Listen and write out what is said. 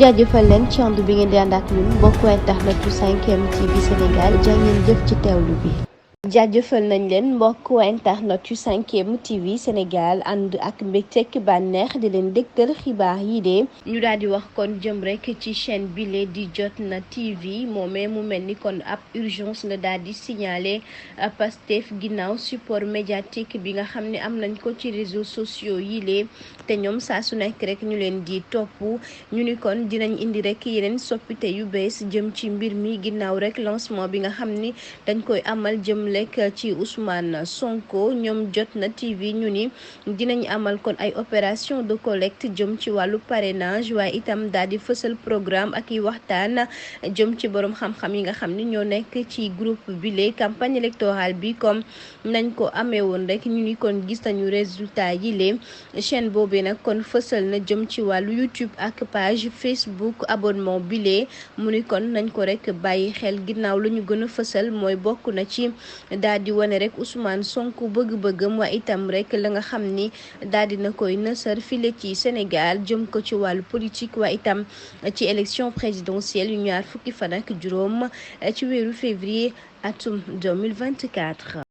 jaajëfal leen ci ànd bi ngeen di ànd ak ñun mbokku internet yu 5M TV Sénégal jaa ngeen jëf ci teewlu bi. jaajëfal nañ leen mbokk internet yu 5M TV Sénégal ànd ak mbégteeg bànneex di leen dégtal xibaar yi de ñu daal di wax kon jëm rek ci chaîne bile di Jotna TV moomee mu mel ni kon ab urgence la daal di signalé Pastef ginnaaw support médiatique bi nga xam ne am nañ ko ci réseaux sociaux yi lee te ñoom saa su nekk rek ñu leen di topp ñu ni kon dinañ indi rek yeneen soppite yu bees jëm ci mbir mi ginnaaw rek lancement bi nga xam ni dañ koy amal jëm lekk ci Ousmane Sonko ñoom Jotna TV ñu ni dinañ amal kon ay opération de collecte jëm ci wàllu parrainage waaye itam daal di fësal programme ak i waxtaan jëm ci borom xam-xam yi nga xam ni ñoo nekk ci groupe bile campagne électorale bi comme nañ ko amee woon rek ñu ni kon gis nañu résultat yi lee chaîne boobee nag kon fësal na jëm ci wàllu YouTube ak page Facebook abonnement bile mu ni kon nañ ko rek bàyyi xel ginnaaw lu ñu gën a fësal mooy bokk na ci daal di wane rek Ousmane Sonko bëgg-bëggam waaye itam rek la nga xam ni daal di na koy nësër file ci Sénégal jëm ko ci wàllu politique waaye itam ci élection présidentielle yu ñaar fukki fan ak juróom ci weeru février atum 2024.